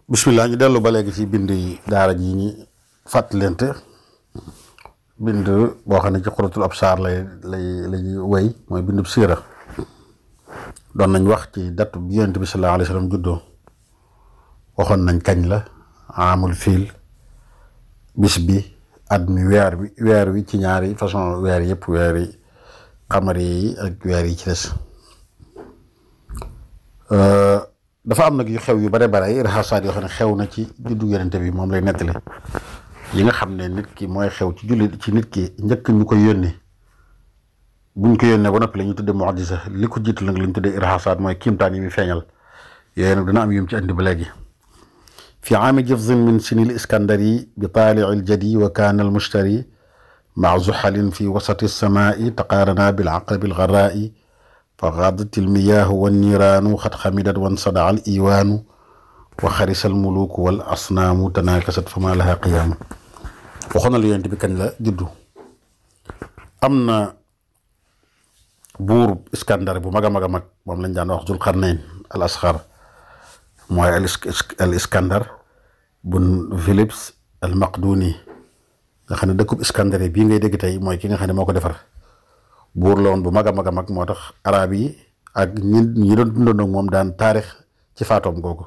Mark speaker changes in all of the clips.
Speaker 1: bismillah ñu dellu ba léegi ci bind yi daara ji ñi fàttalente bind boo xam ne ci xuratul absaar lañuy wéy mooy bindub siira doon nañ wax ci datu bi yonent bi sallallahu alayhi wa sallam juddoo waxoon nañ kañ la amul fiil bis bi at mi weer wi ci ñaari façon weer yëpp weer yi xamari yi ak weer yi ci des dafa am nag yu xew yu bare ay irhaasaat yoo xam ne xew na ci juddu yonent bi moom lay nettali yi nga xam ne nit ki mooy xew ci jullit ci nit ki njëkk ñu koy yónni buñ ko yónnee ba noppi la ñu tuddee mu'jiza li ko jiitu nag la ñu tuddee irhaasaat mooy kiimtaan yi muy feeñal yooyu nag dana am yum ci andi ba léegi fi aami jifzin min sinil iskandari bi taali'il jadi wa kaana al mushtari maa zuxalin fi wasati samaai taqaarana bil aqrabi al gharaa'i fa gaadat al miyaahu wan niiraanu xat xamidat wan sadaa al iwaanu wa xarisa al muluuku wal asnaamu tanaakasat fa maa lahaa qiyaamu waxoon na la yonent bi kañ la juddu am na buur iskandar bu mag a mag a mag moom lañ daan wax Zul Qarnayn al asxar mooy al iskandar bun Philips al maqduni nga xam ne dëkkub iskandar bii ngay dégg tey mooy ki nga xam ne moo ko defar buur la woon bu mag a mag a mag moo tax arab yi ak ñi doon dundoon ak moom daan taarix ci faatoom googu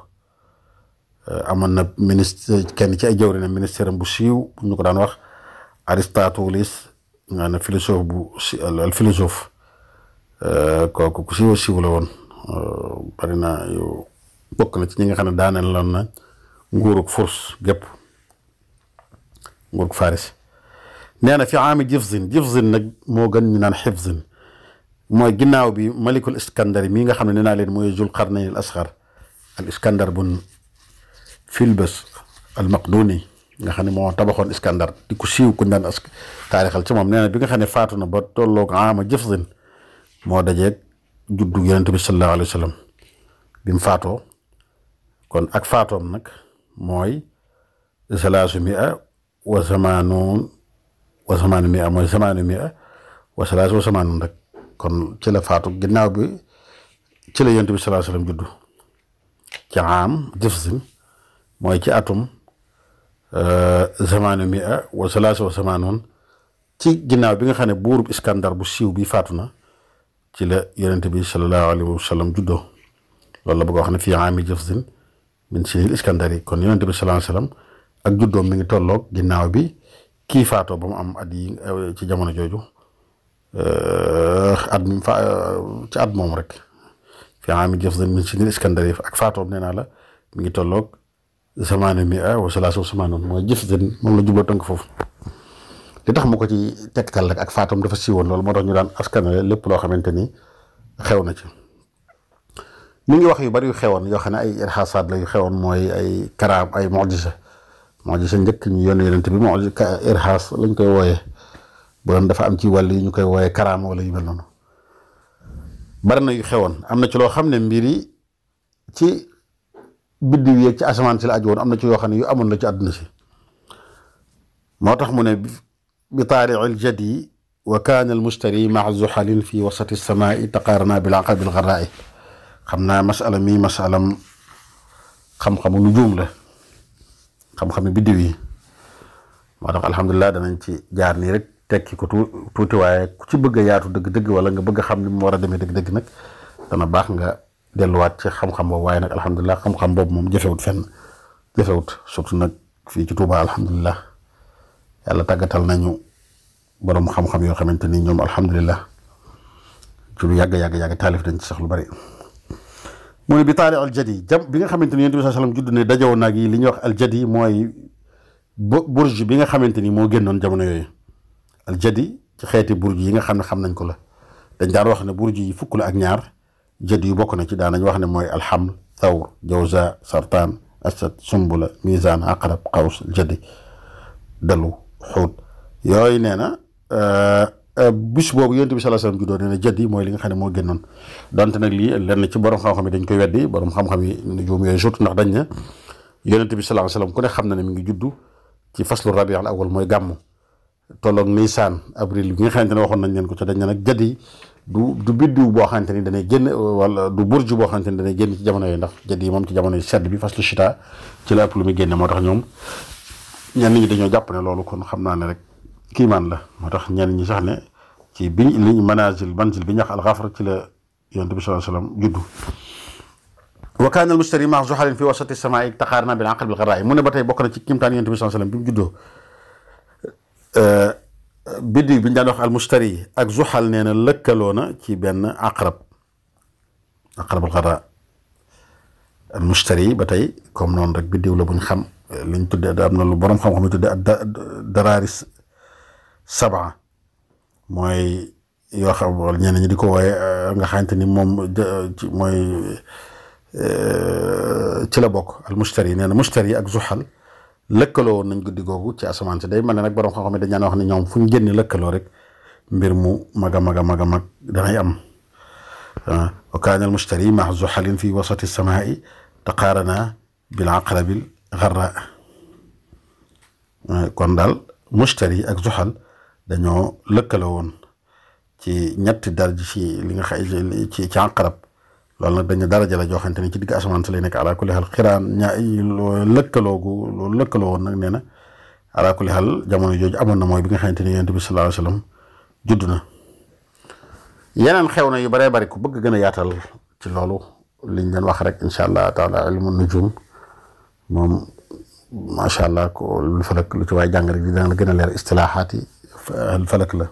Speaker 1: amoon na ministre kenn ci ay jawri ne ministère bu siiw bu ñu ko daan wax Aristoteles nga ne philosophe al philosophe kooku ku siiw la woon bari na yow bokk na ci ñi nga xam ne daaneel loon na nguurug Furs gépp nguurug Faris nee na fi aami jifzin nag moo gën ñu naan xifzin mooy ginnaaw bi malikul iskandar mii nga xam ne nee naa leen mooy Zul Qarnayn al asxar al iskandar bun Philbus al maqduni nga xam ne moo tabaxoon iskandar di ko siiw kuñ daan taarixal ci moom nee na bi nga xam ne faatu na ba tolloog aama jifzin moo dajeeg juddu yonent bi sallallahu alayhi wa sallam bi mu faatoo kon ak faatoom nag mooy salaasu mia wa zamaanun wa zamaanu mia mooy zamaanu mia wa salaasu wa zamaanun rek kon ci la faatu ginnaaw bi ci la yonent bi sallallahu alayhi wa sallam juddu ci am jifzin mooy ci atum zamaanu mia wa salaasu wa zamaanun ci ginnaaw bi nga xam ne buurub iskandar bu siiw bi faatu na ci la yonent bi sallallahu alayhi wa sallam juddoo loolu la bëgg a wax ne fii aami jifzin min sinil iskandari kon yonent bi sallallahu alayhi wa sallam ak juddoom mi ngi tolloog ginnaaw bi kii faatoo ba mu am at yi ci jamono jooju ci at moom rek fii aami jifzin min sinil iskandari ak faatoom nee naa la mi ngi tolloog zamaanu mia wa salaasu wa zamaanun mooy jifzin moom la jubloo tënk foofu li tax mu ko ci tegtal rek ak faatoom dafa siiwoon loolu moo tax ñu daan askanale lépp loo xamante ni xew na ci mi ngi wax yu bari yu xewoon yoo xam ne ay irhaasaat la yu xewoon mooy ay karaam ay mu'jiza njëkk ñu yónni yonent bi mu'jiza irhaas lañ koy wooyee bu doon dafa am ci wàll yi ñu koy wooyee karaama wala yu mel noonu bari na yu xewoon am na ci loo xam ne mbir yi ci biddiw yeeg ci asamaan si la aju woon am na ci yoo xam ne yu amoon la ci àdduna si moo tax mu ne bi taari'il jadi wa kaana al mushtari maa zuxalin fi wasati samaai taqaarana bil aqrabil gharaa'i xam naa masala mi masalam xam-xamu nujuum la xam-xami biddiw yi moo tax alhamdulilah danañ ci jaar nii rek tekki ko tuuti waaye ku ci bëgg a yaatu dëgg-dëgg wala nga bëgg a xam ni mu war a demee dëgg-dëgg nag dana baax nga delluwaat ci xam-xam boobu waaye nag alhamdulilah xam-xam boobu moom jafewut surtout nag fii ci Touba alhamdulilah yàlla tàggatal nañu borom xam-xam yoo xamante ni ñoom alhamdulilah ci lu yàgg taalif dañ ci sax lu bari. mu ne bi taali al jadi bi nga xamante ni yonent bi sallallahu alayhi wasallam judd ne dajoo nag yi li ñuy wax al jadi mooy burj bi nga xamante ni moo génnoon jamono yooyu al jadi ci xeeti burj yi nga xam ne xam nañ ko la dañ daan wax ne burj yi fukk la ak ñaar jadi yu bokk na ci daan nañ wax ne mooy alhaml thawr jawza sartaan asad sumbula mizan aqrab qaws jadi dalu xuut yooyu nee na bis boobu yonent bi sallallahu alayhi wasallam juddoo nee na jadi mooy li nga xam ne moo génnoon donte nag lii lenn ci borom xam-xam yi dañ koy weddi borom xam-xam yi nujuum yooyu surtout ndax dañ ne yonent bi sallallahu alayhi wasallam ku ne xam na ne mi ngi juddu ci faslu rabi al awal mooy gàmmu tolloog Nisan avril bi nga xamante ne waxoon nañ leen ko ci dañ ne nag jadi du biddiw boo xamante ni danay génn wala du burju boo xamante ni danay génn ci jamono yi ndax jët yi moom ci jamono yi sedd bi faslu chita ci la ëpp lu muy génne moo tax ñoom ñenn ñi dañoo jàpp ne loolu kon xam naa ne rek kiimaan la moo tax ñenn ñi sax ne ci bi liñ manazil bi ñax alxafar ci la yonent bi sallallahu alayhi wasallam juddu wa kaana al mustari ma zuhalin fi wasati samaa'i taqaarana bil aql bil gharaa'i mu ne ba tey bokk na ci kimtaan yonent bi sallallahu alayhi wasallam bi mu juddoo biddiw bi ñu daan wax al mustari ak zuhal nee na lëkkaloo na ci benn aqrab al gharaa al mustari ba tey comme noonu rek biddiw la buñ xam liñ tuddee am na lu borom xam-xam yi tuddee ak daraaris sab'a mooy yoo xam wala ñenn ñi di ko wooye nga xamante ni moom mooy ci la bokk al mustari nee na mustari ak zuhal lëkkaloo woon nañ guddi googu ci asamaan si day mel ne nag borom xam-xam yi dañ naan wax ne ñoom fu ñu génne lëkkaloo rek mbir mu mag a mag danay am wa kaana al mustari ma zuhalin fi wasati samaa'i taqaarana bil aqrabil gharraa kon daal mustari ak zuhal dañoo lëkkaloo woon ci ñetti daraj ci li nga xay ci aqrab loolu nag dañu daraja la joo xamante ni ci digg asamaan si lay nekk ala kulli xaal xiraan loolu lëkkaloo woon nag nee na ala kulli xaal jamono jooju amoon na mooy bi nga xamante ni yonent bi sallallahu alayhi wasallam judd na yeneen xew na yu baree bari ku bëgg gën a yaatal ci loolu liñ leen wax rek incha allah taala ilmu nujum moom macha allah ko lu falak lu ci waay jàng rek dina la gën a leer istilaahaat yi falak la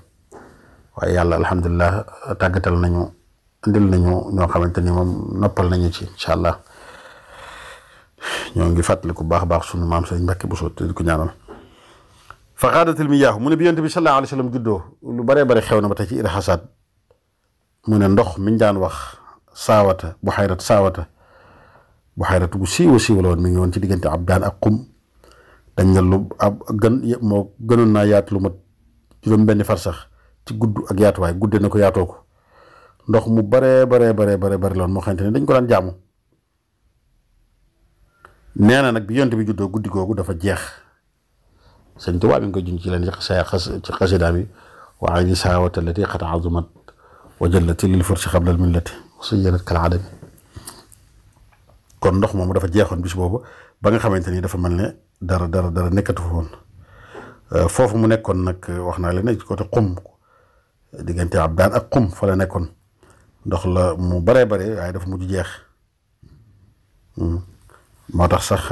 Speaker 1: waaye yàlla alhamdulilah tàggatal nañu indil nañu ñoo xamante ni moom noppal nañu ci incha allah ñoo ngi fàttaliku baax a baax sunu maam Sëriñ Mbàkke Buso te di ko ñaanal fa xaadatil miyaahu mu ne bi yonent bi sallallahu alayhi wa sallam juddoo lu baree bari xew na ba tey ci irxasaat mu ne ndox miñ daan wax saawata buxayratu gu siiwa siiwa la woon mi ngi woon ci diggante Abdaan ak Qum dañ ne lu moo gënoon naa yaatu lu mat juróom benni farsax ci gudd ak yaatuwaay gudde na ko yaatoo ko ndox mu baree bari loon moo xamante ne dañ ko daan jaamu nee na nag bi yonent bi juddoo guddi googu dafa jeex sëñ Tuubaa bi nga koy junj ci leen ci xasidaam yi wa ayni saawata allati qad azumat wa jallati lil fursi qabla al millati wa sayyarat kal adami kon ndox moomu dafa jeexoon bis boobu ba nga xamante ni dafa mel ne dara nekkatu fa woon foofu mu nekkoon nag wax naa leen ne ci côté Qum diggante Abdaan ak Qum fa la nekkoon ndox la mu baree waaye dafa mujj jeex moo tax sax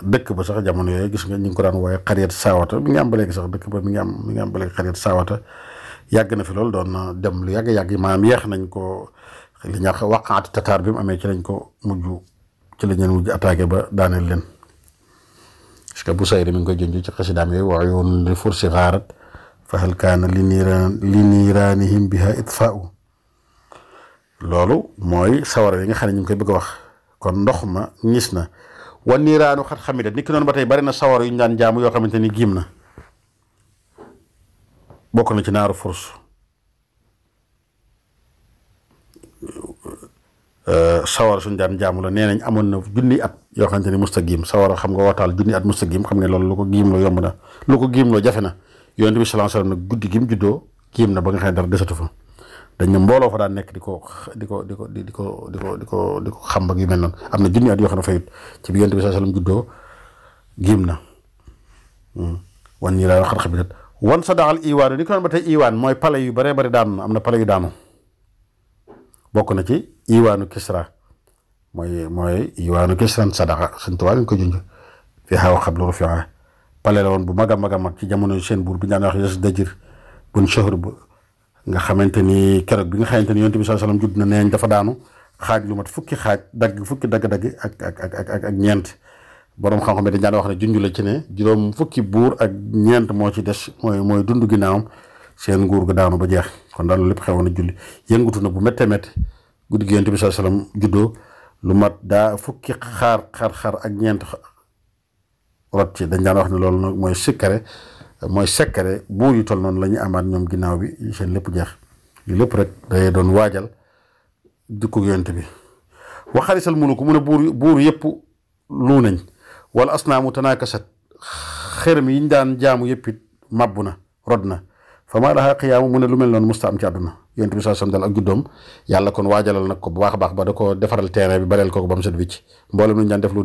Speaker 1: dëkk ba sax jamono yooyu gis nga ñu ngi ko daan wooye xariyat saawata mi ngi am ba léegi sax dëkk ba mi ngi am ba léegi xariyat saawata yàgg na fi loolu doon na dem lu yàgg maanaam yeex nañ ko li ñax waqaati tataar bi mu amee ci lañ ko mujj attaqué ba daaneel leen parce que bu sayri mi ngi koy junj ci xasidaam yooyu wa uyuunun li fursi xaarat fa hal kaana li niiraanihim biha itfaau loolu mooy sawara yi nga xam ne ñu ngi koy bëgg a wax kon ndox ma ñis na wa niiraanu xat xamida nit ki noonu ba tey bari na sawara yu ñu daan jaamu yoo xamante ni giim na bokk na ci naaru furs sawara suñ daan jaamu la nee nañ amoon na junni at yoo xamante ni musta giim sawara xam nga wataal junni at musta giim xam ne loolu lu ko giim loo yomb na lu ko giim loo jafe na yonent bi sallallahu alayhi wasallam nag guddi gi mu juddoo giim na ba nga xam ne dara desatu fa dañ ne mbooloo fa daan nekk di ko xam ak yu mel noonu am na junni at yoo xam ne fayut ci bi yonent bi sallallahu alayhi wasallam juddoo giim na wan ñi laa xar xabitat wan sa daxal iwaanu ni ko noon ba tey iwaan mooy pale yu baree bari daanu na am na pale yu daanu bokk na ci iwaanu Kisra mooy iwaanu Kisran sadaqa Sëñ Tuubaa ñu ko junj fi xaw a xablu rufia pale la woon bu mag a mag ci jamono seen buur bi ñu daan wax Yazdajir bun Shahr bu nga xamante ni keroog bi nga xamante ni yonent bi sallallahu alayhi wasallam judd na neenañ dafa daanu xaaj lu mat fukki dagg-dagg ak ñeent boroom xam-xam dañ daan wax ne junj la ci ne juróom fukki buur ak ñeent moo ci des mooy dund ginnaawam seen nguur ga daanu ba jeex kon daal lépp xewoon na julli yëngutu na bu méttee métti guddi gi yonent bi sallallahu alayhi wasallam juddoo lu mat daa fukki xar ak ñeent rot ci dañ daan wax ne loolu nag mooy sekkare buur yu toll noonu la ñu amaat ñoom ginnaaw bi seen lépp jeex li lépp rek day doon waajal dikku yonent bi waxarisal muluku mu ne buur yëpp lu nañ wala asnaamu tanaakasat xërëm yi ñu daan jaamu yëpp it màbbu na rod na fa maa lahaa qiyaamu mu ne lu mel noonu musta am ci àdduna yonent bi sallallahu alayhi wasallam daal ak juddoom yàlla kon waajalal nag ko bu baax a baax ba da ko defaral terrain bi baleel ko ba mu set wicc mboolem lu ñu daan def lu